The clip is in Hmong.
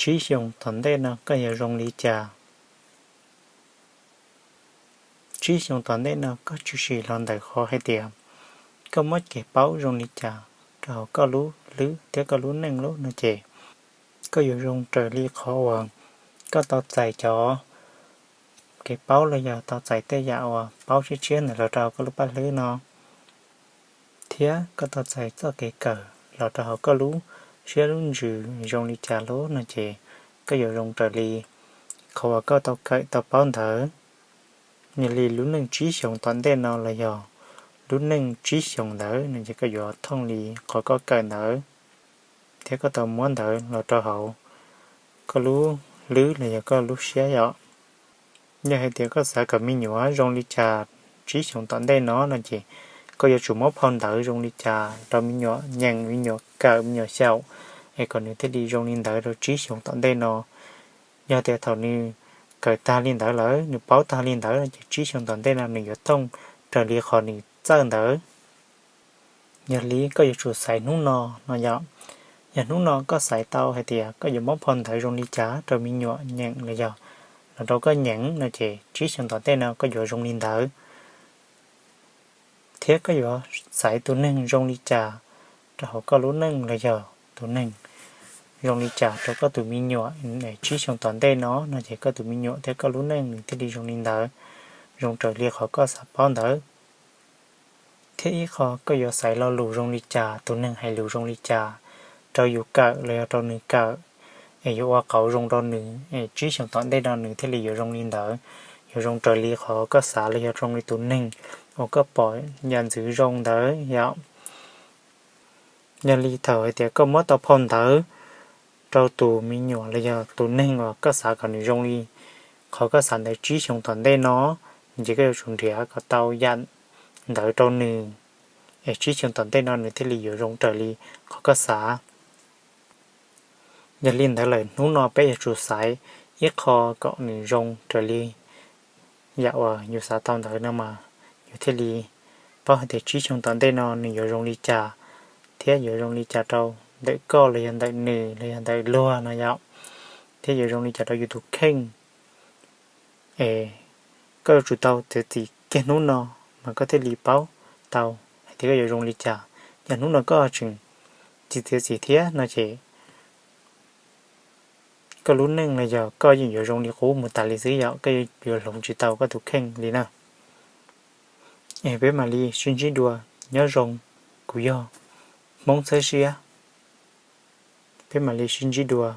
Tsib xyoos tom ntej no koj yuav zoo li cas? Tsib xyoos tom ntej no koj tshwm sim los ntawm qhov hais tias koj muab kev paub zoo li cas rau hauv koj lub hlwb thiab koj lub neej lub no ces koj yuav zoo raws li qhov uas koj tau txais cov kev paub los yog tau txais tej yam uas paub tshiab tshiab ntawd los rau koj lub paj hlwb no, thiab koj tau txais txoj kev kawm los rau hauv koj lub siab lub ntsws zoo li cas lub no ces koj yuav zoo raws li qhov uas koj tau kawm tau paub ntawd. Yog li lub neej tsib xyoos tom ntej no los yog lub neej tsib xyoos ntawd no ces koj yuav thooj li qhov koj kawm ntawd thiab koj tau muab ntawd los rau hauv koj lub hlwb los yog koj lub siab yom. Yog hais tias koj xav kom me nyuam zoo li cas tsib xyoos tom ntej no no ces koj yuav tsum muab phau ntawv zoo li cas rau me nyuam nyeem, me nyuam kawm, me nyuam xyaum, es kom nws thiaj li zoo li ntawd rau tsib xyoos tom ntej no. Yog tias thaum nws kawm tag li ntawd lawm, nws paub tag li ntawd no ces tsib xyoos tom ntej no nws yuav thooj raws li qhov nws txawj ntawd. Yog li koj yuav tsum xaiv hnub no no yom. Yog hnub no koj xaiv tau hais tias koj yuav muab phau ntawv zoo li cas rau me nyuam nyeem los yog los rau koj nyeem no ces tsib xyoos tom ntej no koj yuav zoo li ntawd. Thiab koj yuav xaiv tus neeg zoo li cas rau hauv koj lub neej los yog tus neeg zoo li cas rau koj tus me nyuam, tsib xyoos tom ntej no no ces koj tus me nyuam thiab koj lub neej nws thiaj li zoo li ntawd, zoo raws li qhov koj xav paub ntawd. Thiab ib qho koj yuav xaiv lo lus zoo li cas, tus neeg hais lus zoo li cas rau yus kawm los yog rau nws kawm, es yuav ua qauv zoo rau nws es tsib xyoos tom ntej no nws thiaj li yuav zoo li ntawd, yuav zoo raws li qhov koj xav los yog zoo li tus neeg uas koj pom yam ntxwv zoo ntawd yom. Yog li thaum hais tias koj muab tau phau ntawv rau tus me nyuam los yog tus neeg uas koj xav kom nws zoo li qhov koj xav ntawd tsib xyoos tom ntej no, ces koj yuav tsum nrhiav kom tau yam ntawd rau nws, es tsib xyoos tom ntej no nws thiaj li yuav zoo raws li qhov koj xav. Yog li ntawd lawm hnub no peb yuav tsum xaiv ib qho kom nws zoo raws li yam uas yus xav tau ntawd no mas yus thiaj li paub hais tias tsib xyoos tom ntej no nws yuav zoo li cas, thiab yuav zoo li cas rau ntawm koj los yog ntawm nws los yog ntawm luag no yom, thiab yuav zoo li cas rau yus tus kheej. Es koj yuav tsum tau txiav txim kiag hnub no mas koj thiaj li paub tau hais tias koj yuav zoo li cas. Yog hnub no koj tseem tsis txiav txim thiab no ces koj lub neej los yog koj yeej yuav zoo li qub mus tas li xwb yom, koj yuav hloov tsis tau koj tus kheej li na. Es peb mam li sib ntsib dua, nyob zoo, kuv yog Hmoob Txhawb Siab. Peb mam li sib ntsib dua.